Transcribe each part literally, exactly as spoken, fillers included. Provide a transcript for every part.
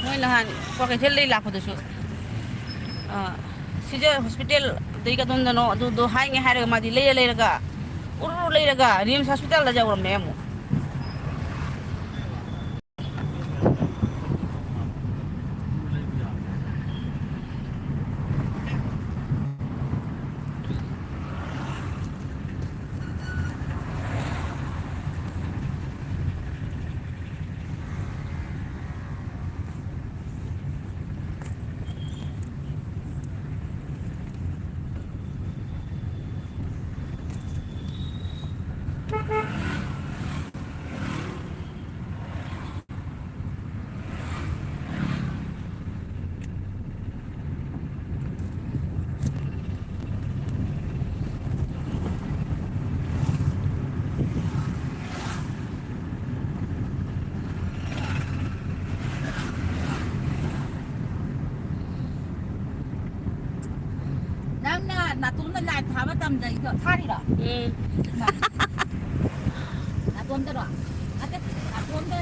ꯃꯣꯏ ꯅꯍꯥꯟ ꯀ꯭ꯋꯥꯀꯩꯊꯦꯜꯗꯩ ꯂꯥꯛꯄꯗꯁꯨ, ꯑ, ꯁꯤꯖ ꯍꯣꯁꯄꯤꯇꯥꯜꯗꯩ ꯀꯗꯣꯝꯗꯅꯣ ꯑꯗꯨꯗꯣ ꯍꯥꯏꯉꯦ ꯍꯥꯏꯔꯒ ꯃꯥꯗꯤ ꯂꯩꯔ ꯂꯩꯔꯒ, ꯎꯔꯨ ꯂꯩꯔꯒ ꯔꯤꯝꯁ ꯍꯣꯁꯄꯤꯇꯥꯜꯗ ꯌꯧꯔꯝꯃꯦ ꯑꯃꯨꯛ꯫ ꯅꯪꯅ ꯅꯥꯇꯣꯝꯗ ꯂꯥꯏꯚ ꯊꯥꯕ ꯇꯝꯖꯩꯗꯣ ꯊꯥꯔꯤꯔꯣ? ꯎꯝ꯫ ꯏꯃꯥ꯫ ꯅꯥꯇꯣꯝꯗꯔꯣ? ꯅꯠꯇꯦ, ꯅꯥꯇꯣꯝꯗ,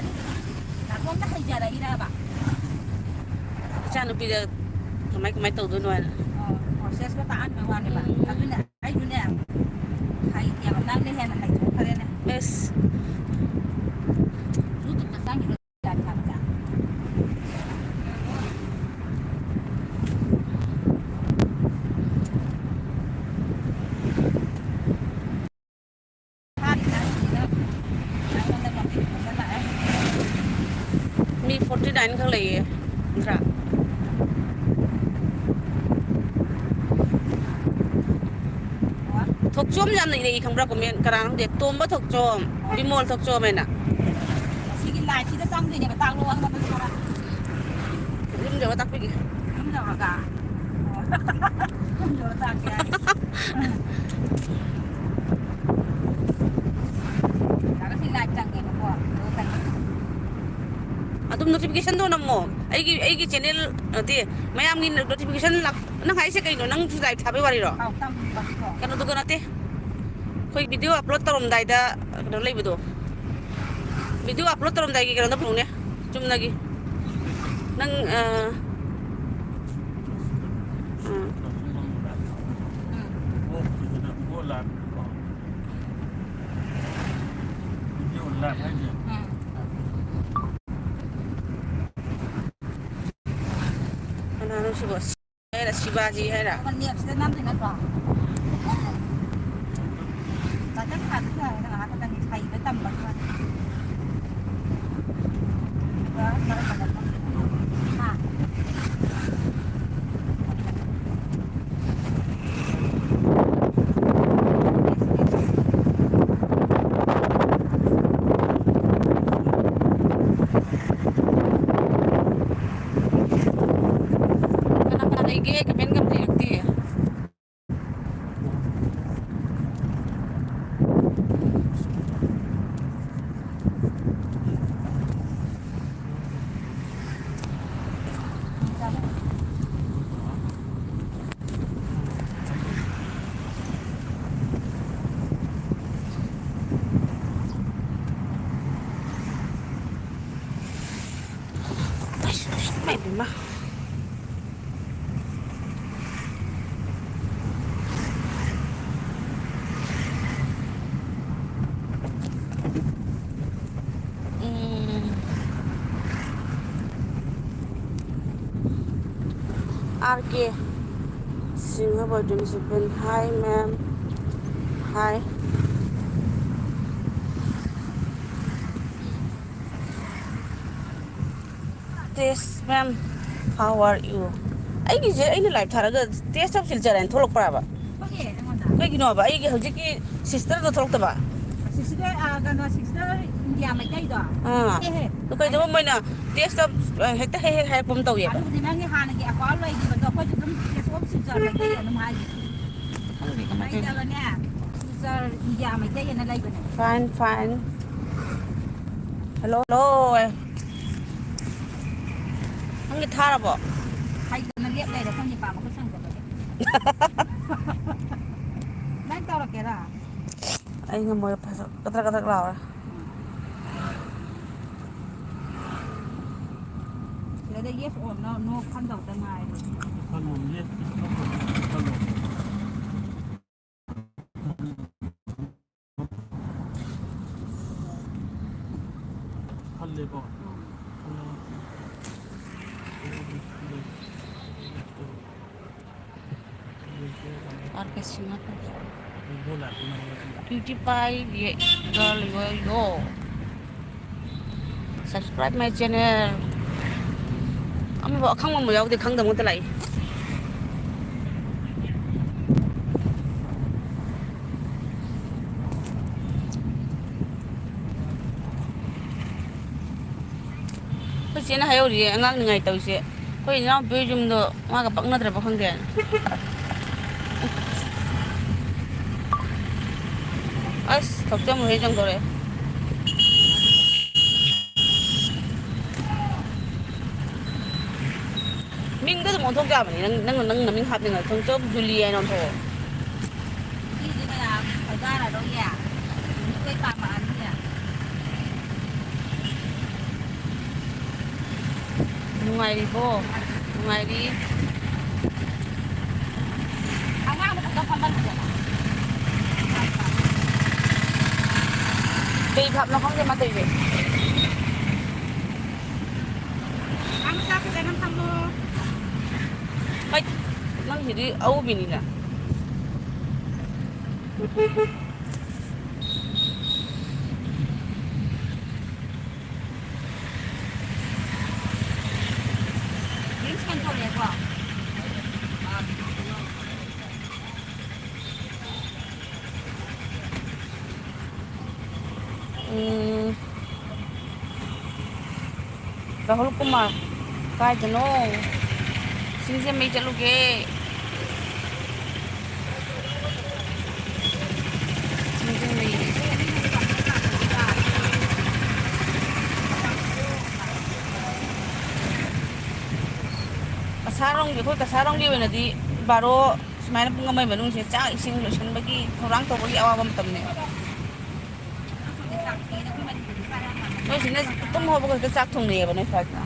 ꯅꯥꯇꯣꯝꯗ ꯍꯩꯖꯔꯛꯏꯔꯕ? ꯏꯆꯥꯅꯨꯄꯤꯗ ꯀꯃꯥꯏ ꯀꯃꯥꯏ ꯇꯧꯗꯣꯏꯅꯣ ꯍꯥꯏꯅ꯫ ꯑꯣ, ꯄ꯭ꯔꯣꯁꯦꯁꯇꯣ ꯇꯥꯛꯍꯟꯕ ꯋꯥꯅꯦꯕ꯫ ꯎꯝ꯫ ꯑꯗꯨꯅ ꯑꯩꯁꯨꯅꯦ ꯍꯩꯇꯦꯕ, ꯅꯪꯅ ꯍꯦꯟꯅ ꯍꯩꯊꯣꯛꯈ꯭ꯔꯦꯅꯦ꯫ ꯑꯁ꯫ ꯌꯨꯇ꯭ꯌꯨꯕꯇ ꯆꯪꯉꯤꯔꯣ? ꯃꯤ forty nine ꯈꯛ ꯂꯩꯌꯦ, ꯅꯠꯇ꯭ꯔꯥ? ꯊꯣꯛꯆꯣꯝ ꯌꯥꯝꯅ ꯏꯔꯛꯏ, ꯈꯪꯕ꯭ꯔꯥ? ꯀꯣꯃꯦꯟ ꯀꯅꯥꯅꯣ ꯈꯪꯗꯦ, ꯇꯣꯝꯕ ꯊꯣꯛꯆꯣꯝ, ꯕꯤꯃꯣꯜ ꯊꯣꯛꯆꯣꯝ ꯍꯥꯏꯅ꯫ ꯁꯤꯒꯤ ꯂꯥꯏꯟꯁꯤꯗ ꯆꯪꯗꯣꯏꯅꯦꯕ, ꯇꯥꯛꯂꯛꯑꯣ ꯑꯩꯉꯣꯟꯗꯁꯨ ꯈꯔ꯫ ꯌꯨꯝ ꯌꯧꯔ ꯇꯥꯛꯄꯤꯒꯦ꯫ ꯌꯨꯝ ꯌꯧꯔꯒ? ꯑꯣ꯫ ꯌꯨꯝ ꯌꯧꯔ ꯇꯥꯛꯀꯦ ꯍꯥꯏ꯫ ꯌꯥꯔꯦ, ꯁꯤ ꯂꯥꯏꯟ ꯆꯪꯉꯦꯕꯀꯣ꯫ ꯑꯗꯨꯒ ꯀꯩꯅꯣ? ꯑꯗꯨꯝ ꯅꯣꯇꯤꯐꯤꯀꯦꯁꯟꯗꯣ ꯅꯝꯃꯣ꯫ ꯑꯩꯒꯤ, ꯑꯩꯒꯤ ꯆꯦꯅꯦꯜ ꯅꯠꯇꯦ, ꯃꯌꯥꯝꯒꯤ ꯅꯣꯇꯤꯐꯤꯀꯦꯁꯟ ꯂꯥꯛ-, ꯅꯪ ꯍꯥꯏꯁꯦ ꯀꯩꯅꯣ? ꯅꯪꯁꯨ ꯂꯥꯏꯚ ꯊꯥꯕꯩ ꯋꯥꯔꯤꯔꯣ? ꯑꯥꯎ, ꯇꯝꯕꯒꯤꯀꯣ꯫ ꯀꯩꯅꯣꯗꯨꯒ ꯅꯠꯇꯦ꯫ ꯑꯩꯈꯣꯏ ꯚꯤꯗꯤꯑꯣ ꯑꯞꯂꯣꯗ ꯇꯧꯔꯝꯗꯥꯏꯗ ꯀꯩꯅꯣ ꯂꯩꯕꯗꯣ꯫ ꯚꯤꯗꯤꯑꯣ ꯑꯞꯂꯣꯗ ꯇꯧꯔꯝꯗꯥꯏꯒꯤ ꯀꯩꯅꯣꯗ ꯐꯪꯅꯦ꯫ ꯆꯨꯝꯅꯒꯤ꯫ ꯅꯪ, ꯑ, ꯑ, ꯀꯅꯥꯅꯣ ꯁꯤꯕꯣ? ꯍꯥꯏꯔ ꯁꯤꯕꯥꯖꯤ ꯍꯥꯏꯔ? ꯑꯃ ꯅꯦꯞꯁꯤꯗ ꯅꯝꯗꯣꯏ ꯅꯠꯇ꯭ꯔꯣ? ꯉꯥꯛꯇꯪ ꯁꯥꯟꯅ ꯁꯥꯟꯅ ꯉꯥꯏꯍꯥꯛ ꯈꯛꯇꯪ ꯍꯩꯕ ꯇꯝꯕ ꯈꯔ꯫ ꯑꯗꯨꯒ ꯀꯔꯝꯕꯅ ꯐꯪꯒꯦ? ꯍꯥ? ꯀꯅꯥ ꯀꯅꯥ ꯂꯩꯒꯦ? ꯀꯃꯦꯟꯒ ꯑꯝꯇ ꯏꯔꯛꯇꯦ꯫ ꯏꯃꯥꯏ ꯄꯦꯝꯃ꯫ ꯎꯝ꯫ R K Singh boy twenty seven, hi ma'am, hi꯫ Test ma'am, how are you? ꯑꯩꯒꯤꯁꯦ ꯑꯩꯅ ꯂꯥꯏꯚ ꯊꯥꯔꯒ Test of Silchar ꯍꯥꯏꯅ ꯊꯣꯛꯂꯛꯄ꯭ꯔꯕ? ꯊꯣꯛꯑꯦ ꯑꯩꯉꯣꯟꯗ꯫ ꯀꯩꯒꯤꯅꯣꯕ ꯑꯩꯒꯤ ꯍꯧꯖꯤꯛꯀꯤ ꯁꯤꯁꯇꯔꯗꯣ ꯊꯣꯛꯂꯛꯇꯕ? ꯁꯤꯁꯇꯔ, ꯑ, ꯀꯩꯅꯣ, ꯁꯤꯁꯇꯔ ꯏꯟꯗꯤꯌꯥ ꯃꯩꯇꯩꯗꯣ? ꯑꯥ꯫ ꯊꯣꯛꯑꯦꯍꯦ꯫ ꯑꯗꯨ ꯀꯩꯗꯧꯕ ꯃꯣꯏꯅ Test of, ꯑ, ꯍꯦꯛꯇ ꯍꯦꯛ ꯍꯦꯛ ꯍꯥꯏꯔꯛꯄ ꯑꯃ ꯇꯧꯋꯦꯕ? ꯑꯗꯨꯕꯨꯗꯤ ꯅꯪꯒꯤ ꯍꯥꯟꯅꯒꯤ ꯑꯦꯀꯥꯎꯟ ꯂꯩꯈꯤꯕꯗꯣ ꯑꯩꯈꯣꯏꯁꯨ ꯑꯗꯨꯝ Test of Silchar ꯃꯩꯇꯩ ꯑꯗꯨꯝ ꯍꯥꯏꯒꯦ꯫ ꯈꯪꯗꯦ ꯀꯃꯥꯏꯅ ꯇꯧꯔꯤꯅꯣ꯫ ꯂꯩꯇꯕꯅꯦ꯫ ꯁꯤꯜꯆꯔ ꯏꯟꯗꯤꯌꯥ ꯃꯩꯇꯩ ꯑꯅ ꯂꯩꯕꯅꯦ꯫ Fine, fine. Hello, hello. ꯅꯪꯒꯤ ꯊꯥꯔꯕꯣ? ꯍꯩꯇꯅ ꯂꯦꯞ ꯂꯩꯔꯦ, ꯈꯪꯗꯦ, ꯄꯥ ꯃꯈꯨꯠ ꯁꯪꯗꯕꯒꯤ꯫ ꯅꯪ ꯇꯧꯔꯛꯀꯦꯔꯥ? ꯑꯩ ꯉꯝꯃꯣꯏ, ꯐꯖ-, ꯀꯗ꯭ꯔꯛ ꯀꯗ꯭ꯔꯛ ꯂꯥꯎꯔꯦ꯫ ꯁꯤꯗ yes or no, no ꯈꯟꯗꯧꯗ ꯉꯥꯏꯔꯦ꯫ ꯈꯜꯂꯣ, yes, no, ꯈꯜꯂꯣ꯫ ꯈꯜꯂꯦꯀꯣ? ꯎꯝ꯫ ꯈꯜꯂꯣ꯫ ꯑꯥꯔ ꯀꯦ ꯁꯤꯡꯍ꯫ ꯀ꯭ꯌꯨꯇꯤ ꯄꯥꯏ ꯒꯔꯜ ꯌꯣ ꯌꯣ꯫ Subscribe my channel꯫ ꯑꯃꯐꯥꯎ ꯑꯈꯪꯕ ꯑꯃ ꯌꯥꯎꯗꯦ, ꯈꯪꯗꯕ ꯉꯥꯛꯇ ꯂꯥꯛꯏ꯫ ꯑꯩꯈꯣꯏ ꯆꯦꯅ ꯍꯥꯏꯍꯧꯔꯤꯌꯦ, ꯑꯉꯥꯡ ꯅꯤꯡꯉꯥꯏ ꯇꯧꯁꯦ꯫ ꯑꯩꯈꯣꯏ ꯏꯅꯥꯎꯄꯤ ꯌꯨꯝꯗꯣ ꯃꯥꯒ ꯄꯛꯅꯗ꯭ꯔꯕ ꯈꯪꯗꯦ꯫ ꯑꯁ, ꯊꯣꯛꯆꯝ ꯍꯣꯏ ꯆꯪꯗꯧꯔꯦ꯫ ꯃꯤꯡꯗꯣ ꯑꯗꯨꯝ ꯑꯣꯟꯊꯣꯛ ꯌꯥꯕꯅꯤ꯫ ꯅꯪ, ꯅꯪ, ꯅꯪ ꯅꯃꯤꯡ ꯍꯥꯞꯅꯤꯡꯉ ꯊꯣꯡꯆꯣꯝ ꯖꯨꯂꯤ ꯍꯥꯏꯅ ꯑꯣꯟꯊꯣꯛꯑꯣ꯫ ꯁꯤꯁꯦ ꯃꯌꯥꯝ ꯊꯧꯗꯥꯔꯗꯧꯅꯦ꯫ ꯃꯤ ꯂꯣꯏ ꯄꯥꯝꯃꯛꯑꯅꯤꯅꯦ꯫ ꯅꯨꯡꯉꯥꯏꯔꯤꯕꯣ? ꯅꯨꯡꯉꯥꯏꯔꯤ꯫ ꯑꯉꯥꯡꯗꯣ ꯈꯛꯇ ꯐꯝꯍꯜꯂꯨꯗꯅ꯫ ꯀꯩ ꯚꯥꯞꯅꯣ ꯈꯪꯗꯦ ꯃꯥ ꯇꯧꯔꯤꯁꯦ꯫ ꯑꯉꯥꯡ ꯃꯆꯥ ꯐꯖꯅ ꯐꯝꯃꯣ꯫ ꯍꯩꯠ, ꯅꯪꯁꯤꯗꯤ ꯑꯎꯕꯤꯅꯤꯅ꯫ ꯔꯤꯜꯁ ꯀꯟꯊꯣꯔꯛꯑꯦꯀꯣ꯫ ꯎꯝ꯫ ꯔꯥꯍꯨꯜ ꯀꯨꯃꯥꯔ, ꯀꯥꯏꯗꯅꯣ? ꯁꯤꯡꯖꯃꯩ ꯆꯠꯂꯨꯒꯦ꯫ ꯁꯤꯡꯖꯃꯩ꯫ ꯀꯁꯥꯔꯣꯝꯒꯤ, ꯑꯩꯈꯣꯏ ꯀꯁꯥꯔꯣꯝꯒꯤ ꯑꯣꯏꯅꯗꯤ ꯕꯥꯔꯣ ꯁꯨꯃꯥꯏꯅ ꯄꯨꯡ ꯑꯃꯒꯤ ꯃꯅꯨꯡꯁꯦ ꯆꯥꯛ ꯏꯁꯤꯡ ꯂꯣꯏꯁꯤꯟꯕꯒꯤ ꯊꯧꯔꯥꯡ ꯇꯧꯕꯒꯤ ꯑꯋꯥꯕ ꯃꯇꯝꯅꯦꯕ꯫ ꯅꯣꯏ ꯁꯤꯅ ꯇꯨꯝ ꯍꯧꯕꯒ ꯍꯦꯛꯇ ꯆꯥꯛ ꯊꯣꯡꯅꯩꯌꯦꯕ ꯅꯣꯏ ꯁ꯭ꯋꯥꯏꯗꯅ꯫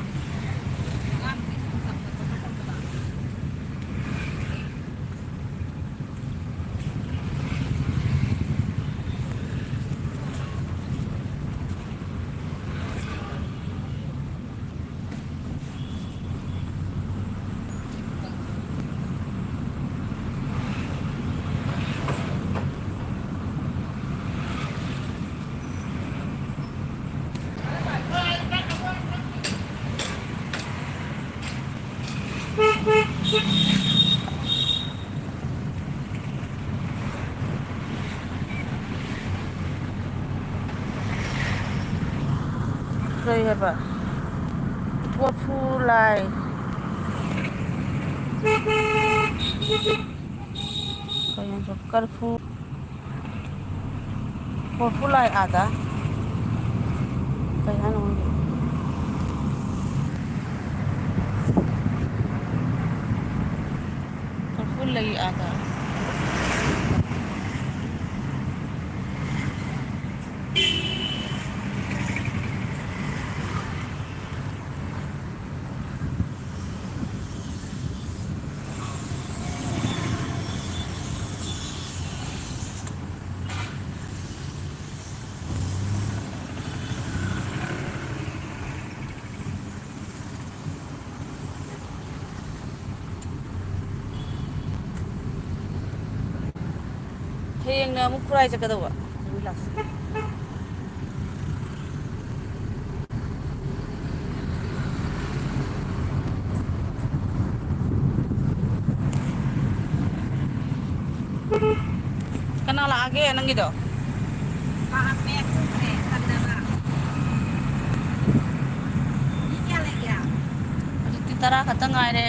ꯀꯩ ꯍꯥꯏꯕ? ꯀꯣꯔꯐꯨ ꯂꯥꯏ꯫ ꯀꯩ ꯍꯥꯏꯕ? ꯀꯔꯐꯨ꯫ ꯀꯣꯔꯐꯨ ꯂꯥꯏ ꯑꯥꯗ꯫ ꯀꯩ ꯍꯥꯏꯅꯣ ꯈꯪꯗꯦ꯫ ꯀꯣꯔꯐꯨ ꯂꯩ ꯑꯥꯗ꯫ ꯍꯌꯦꯡꯅ ꯑꯃꯨꯛ ꯈꯨꯔꯥꯏ ꯆꯠꯀꯗꯧꯕ꯫ ꯀꯅꯥ ꯂꯥꯛꯑꯒꯦ ꯅꯪꯒꯤꯗꯣ? ꯂꯥꯛꯑꯝꯃꯦ, ꯄꯨꯈ꯭ꯔꯦ, ꯊꯝꯅꯕ꯫ ꯃꯤ ꯀꯌꯥ ꯂꯩꯒꯦ? ꯍꯧꯖꯤꯛꯇꯤ ꯇꯔꯥ ꯈꯛꯇ ꯉꯥꯏꯔꯦ꯫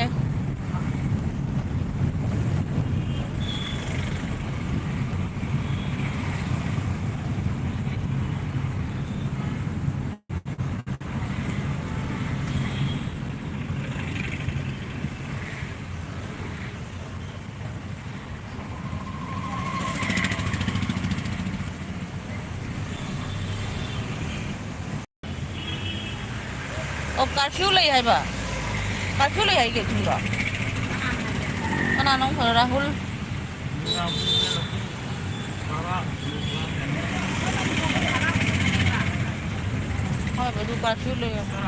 ꯑꯣ, curfew ꯂꯩ ꯍꯥꯏꯕ? Curfew ꯂꯩ ꯍꯥꯏꯒꯦ ꯊꯤꯡꯕ? ꯀꯅꯥꯅꯣ ꯑꯃꯨꯛ ꯐꯣꯟ? ꯔꯥꯍꯨꯜ? ꯍꯣꯏ, ꯑꯗꯨ curfew ꯂꯩ ꯍꯥꯏꯕ꯫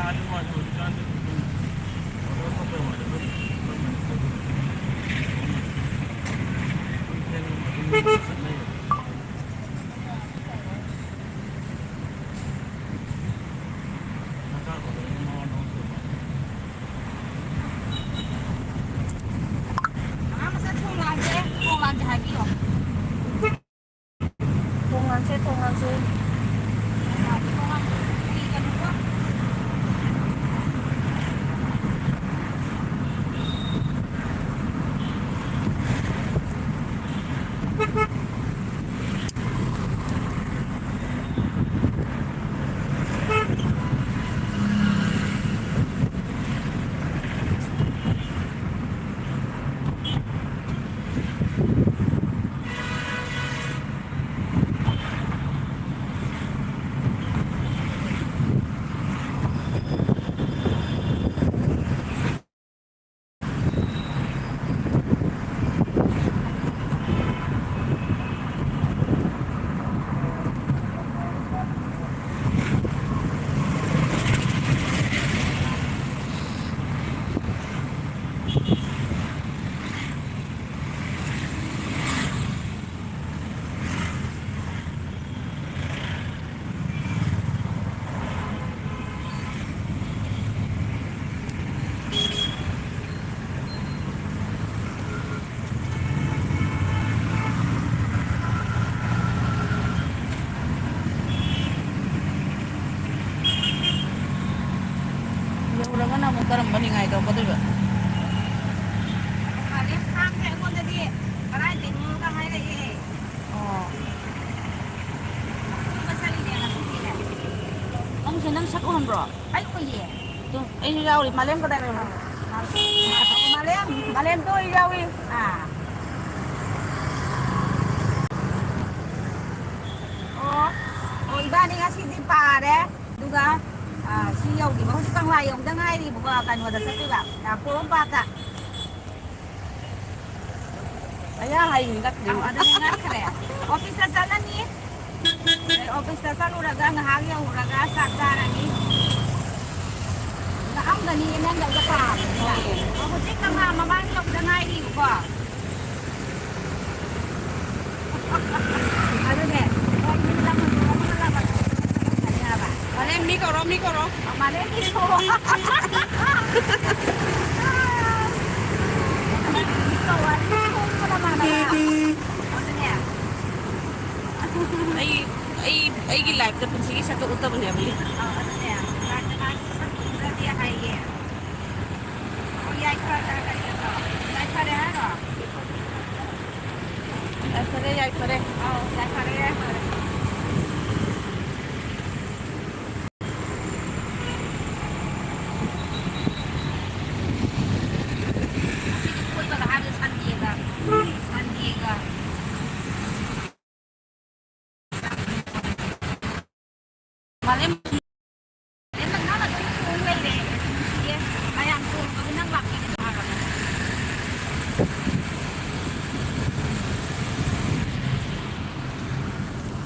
ꯌꯧꯔꯒꯅ ꯑꯃꯨꯛ ꯀꯔꯝꯕ ꯅꯤꯡꯉꯥꯏ ꯇꯧꯔꯛꯀꯗꯣꯏꯕ? ꯃꯥꯂꯦꯝ ꯊꯥꯡꯁꯦ ꯑꯩꯉꯣꯟꯗꯗꯤ ꯀꯗꯥꯏꯗꯩꯅꯣꯒ ꯍꯥꯏꯔꯛꯑꯦ꯫ ꯑꯣ꯫ ꯀꯣꯏꯕ ꯆꯠꯂꯤꯅꯦ ꯉꯁꯤꯗꯤ꯫ ꯅꯪꯁꯦ ꯅꯪ ꯁꯛ ꯎꯍꯟꯕ꯭ꯔꯣ? ꯑꯩ ꯎꯏꯌꯦ꯫ ꯇꯨ, ꯑꯩꯁꯨ ꯌꯥꯎꯔꯤ꯫ ꯃꯥꯂꯦꯝ ꯀꯗꯥꯏ ꯂꯩꯕꯅꯣ? ꯃꯥꯂꯦꯝ, ꯃꯥꯂꯦꯝꯗꯣ ꯑꯩ ꯌꯥꯎꯏ꯫ ꯑꯥ꯫ ꯑꯣ, ꯑꯣ, ꯏꯕꯥꯅꯤ ꯉꯁꯤꯗꯤ ꯄꯥꯔꯦ꯫ ꯑꯗꯨꯒ, ꯑꯥ, ꯁꯤ ꯌꯧꯈꯤꯕ꯫ ꯍꯧꯖꯤꯛ ꯀꯪꯂꯥ ꯌꯧꯗ ꯉꯥꯏꯔꯤꯕꯀꯣ, ꯀꯩꯅꯣꯗ ꯆꯠꯇꯣꯏꯕ, ꯑꯥ, ꯄꯣꯔꯣꯝꯄꯥꯠꯇ꯫ ꯑꯌꯥ ꯍꯥꯏꯅꯤ ꯉꯛꯈ꯭ꯔꯦ꯫ ꯑꯧ, ꯑꯗꯨꯅꯦ ꯉꯛꯈ꯭ꯔꯦ꯫ ꯑꯣꯐꯤꯁꯇ ꯆꯠꯂꯅꯤ꯫ ꯑꯗꯩ ꯑꯣꯐꯤꯁꯇ ꯆꯠꯂꯨꯔꯒ ꯉꯥꯏꯍꯥꯛ ꯌꯧꯔꯒ ꯆꯥꯛ ꯆꯥꯔꯅꯤ꯫ ꯉꯛꯑꯝꯒꯅꯤ ꯅꯪ ꯌꯧꯗ ꯄꯥꯕꯅꯤꯅ꯫ ꯍꯣꯏ꯫ ꯑꯣ, ꯍꯧꯖꯤꯛ ꯀꯪꯂꯥ ꯃꯃꯥꯡ ꯌꯧꯗ ꯉꯥꯏꯔꯤꯕꯀꯣ꯫ ꯑꯗꯨꯅꯦ꯫ ꯍꯣꯔꯦꯟ ꯃꯤ ꯀꯧꯔꯣ, ꯃꯤ ꯀꯧꯔꯣ꯫ ꯃꯥꯂꯦꯝꯒꯤ ꯁꯣ꯫ ꯑꯗꯨꯅꯦ꯫ ꯑꯩ, ꯑꯩ, ꯑꯩꯒꯤ ꯂꯥꯏꯐꯇ ꯄꯨꯟꯁꯤꯒꯤ ꯁꯛꯇ ꯎꯠꯇꯕꯅꯦꯕ ꯑꯩ꯫ ꯑꯥ, ꯑꯗꯨꯅꯦ꯫ ꯂꯥꯏꯐꯇ ꯃꯥꯒꯤ ꯁꯛ ꯎꯠꯆꯗꯦ ꯍꯥꯏꯌꯦ꯫ ꯑꯣ, ꯌꯥꯏꯐ-, ꯀꯩꯅꯣ, ꯌꯥꯏꯐꯔꯦ ꯍꯥꯏꯔꯣ? ꯌꯥꯏꯐꯔꯦ, ꯌꯥꯏꯐꯔꯦ꯫ ꯑꯧ, ꯌꯥꯏꯐꯔꯦ, ꯌꯥꯏꯐꯔꯦ꯫ ꯉꯁꯤꯗꯤ ꯀꯣꯏꯕꯒ ꯍꯥꯏꯕꯗ ꯁꯟꯗꯦꯒ, ꯁꯟꯗꯦꯒ꯫ ꯃꯥꯂꯦꯝ, ꯃꯥꯂꯦꯝ ꯅꯪꯅ ꯑꯗꯨꯝ ꯆꯣꯡ ꯂꯩꯔꯦ꯫ ꯅꯨꯡꯁꯤꯌꯦ꯫ ꯃꯌꯥꯝ ꯆꯣꯡꯕꯗꯣ ꯅꯪ ꯂꯥꯛꯄꯤꯒꯗ꯭ꯔꯣ ꯍꯥꯏꯕ?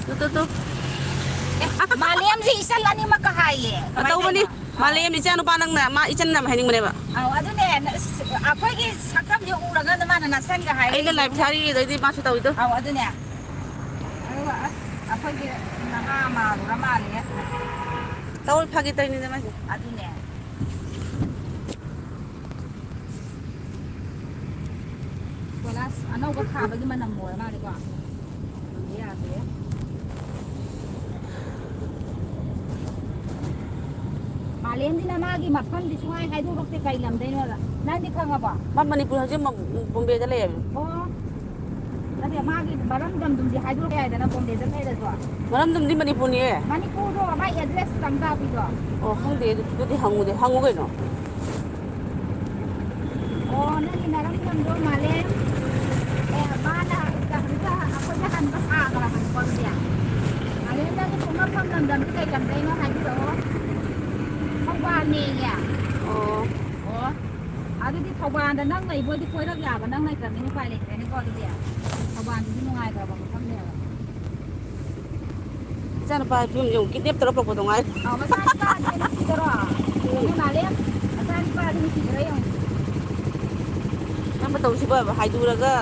ꯇꯨ, ꯇꯨ, ꯇꯨ꯫ ꯑꯦ, ꯃꯥꯂꯦꯝꯁꯦ ꯏꯆꯜ ꯑꯅꯤꯃꯛꯀ ꯍꯥꯏꯌꯦ꯫ ꯀꯃꯥꯏꯅ ꯑꯆꯧꯕꯅꯤ꯫ ꯇꯧꯔꯤꯅꯣ? ꯃꯥꯂꯦꯝ, ꯏꯆꯥ ꯅꯨꯄꯥ ꯅꯪꯅ, ꯃꯥ ꯏꯆꯟ ꯌꯥꯝ ꯍꯥꯏꯅꯤꯡꯕꯅꯦꯕ꯫ ꯑꯧ, ꯑꯗꯨꯅꯦ, ꯅ-, ꯑꯁ, ꯑꯩꯈꯣꯏꯒꯤ ꯁꯛꯇꯝꯁꯦ ꯎꯔꯒ ꯃꯥꯅ ꯅꯁꯟꯒ ꯍꯥꯏꯔꯛꯏꯅꯦ꯫ ꯑꯩꯅ live ꯊꯥꯔꯤ, ꯑꯗꯩꯗꯤ ꯃꯥꯁꯨ ꯇꯧꯋꯤꯗꯣ꯫ ꯑꯧ, ꯑꯗꯨꯅꯦ꯫ ꯑꯗꯨꯒ ꯑꯁ, ꯑꯩꯈꯣꯏꯒꯤ ꯅꯍꯥ ꯃꯥꯜꯂꯨꯔ ꯃꯥꯜꯂꯦ꯫ ꯇꯧ, ꯐꯥꯒꯤ ꯇꯧꯔꯤꯅꯤꯗ ꯃꯥꯏꯁꯦ꯫ ꯑꯗꯨꯅꯦ꯫ ꯀꯣꯏꯂꯥꯁ ꯑꯅꯧꯕ ꯊꯥꯕꯒꯤ ꯃꯅꯝ ꯑꯣꯏꯔ ꯃꯥꯜꯂꯦꯀꯣ꯫ ꯌꯥꯗ꯭ꯔꯦ꯫ ꯃꯥꯂꯦꯝꯁꯤꯅ ꯃꯥꯒꯤ ꯃꯐꯝꯗꯤ ꯁꯨꯡꯍꯥꯏ ꯍꯥꯏꯗꯣꯔꯛꯇꯦ, ꯀꯩ ꯂꯝꯗꯩꯅꯣꯗ꯫ ꯅꯪꯗꯤ ꯈꯪꯉꯕꯣ? ꯃꯥ ꯃꯅꯤꯄꯨꯔ ꯍꯧꯖꯤꯛ ꯃ-, ꯕꯣꯝꯕꯦꯗ ꯂꯩꯌꯦꯕ꯫ ꯑꯣ꯫ ꯅꯠꯇꯦ, ꯃꯥꯒꯤ ꯃꯔꯝꯗꯝꯗꯨꯝꯗꯤ ꯍꯥꯏꯗꯣꯔꯛꯄ ꯌꯥꯏꯗꯅ, ꯕꯣꯝꯕꯦꯗ ꯂꯩꯔꯁꯨ꯫ ꯃꯔꯝꯗꯝꯗꯤ ꯃꯅꯤꯄꯨꯔꯅꯤꯌꯦ꯫ ꯃꯅꯤꯄꯨꯔꯗꯣ, ꯃꯥꯏ address ꯇꯝ ꯇꯥꯕꯤꯗꯣ꯫ ꯑꯣ, ꯈꯪꯗꯦ ꯑꯗꯨ-, ꯑꯗꯨꯗꯤ ꯍꯪꯉꯨꯗꯦ꯫ ꯍꯪꯉꯨ ꯀꯩꯅꯣ꯫ ꯑꯣ, ꯅꯪꯒꯤ ꯅꯔꯝꯗꯝꯗꯣ ꯃꯥꯂꯦꯝ꯫ ꯑꯦ, ꯃꯥꯅ ꯍꯧꯖꯤꯛ ꯑꯩꯈꯣꯏꯗ ꯍꯟꯕ ꯁꯥꯈ꯭ꯔꯕꯅꯤꯀꯣ ꯑꯗꯨꯗꯤ꯫ ꯃꯥꯂꯦꯝ, ꯅꯪꯒꯤ ꯄꯣꯛꯅꯐꯝ ꯂꯝꯗꯝꯗꯤ ꯀꯩ ꯂꯝꯗꯩꯅꯣ ꯍꯥꯏꯕꯤꯔꯛꯑꯣ꯫ ꯊꯧꯕꯥꯜꯅꯦꯌꯦ꯫ ꯑꯣ꯫ ꯑꯣ꯫ ꯑꯗꯨꯗꯤ ꯊꯧꯕꯥꯜꯗ ꯅꯪ ꯂꯩꯕ ꯑꯣꯏꯗꯤ ꯀꯣꯏꯔꯛ ꯌꯥꯕ, ꯅꯪ ꯂꯩꯇ꯭ꯔꯕꯅꯤꯅ ꯎꯄꯥꯏ ꯂꯩꯇ꯭ꯔꯦꯅꯦꯀꯣ ꯑꯗꯨꯗꯤ꯫ ꯊꯧꯕꯥꯜꯗꯨꯗꯤ ꯅꯨꯡꯉꯥꯏꯈ꯭ꯔꯕ ꯃꯐꯝꯅꯦꯕ꯫ ꯏꯆꯥꯅꯨꯄꯥ ꯐꯤꯕꯝꯁꯦ ꯌꯦꯡꯉꯨ, kidnap ꯇꯧꯔ ꯄꯨꯔꯛꯄꯗꯣ ꯉꯥꯏꯔꯦ꯫ ꯑꯥ, ꯃꯆꯥꯅꯨꯄꯥꯁꯦ ꯅꯨꯡꯁꯤꯗꯔꯣ? ꯎꯝ꯫ ꯃꯥꯂꯦꯝ, ꯃꯆꯥꯅꯨꯄꯥꯗꯤ ꯅꯨꯡꯁꯤꯗꯔꯣ ꯌꯦꯡꯉꯨ꯫ ꯀꯔꯝꯕ ꯇꯧꯁꯤꯕ? ꯍꯥꯏꯗꯨꯔꯒ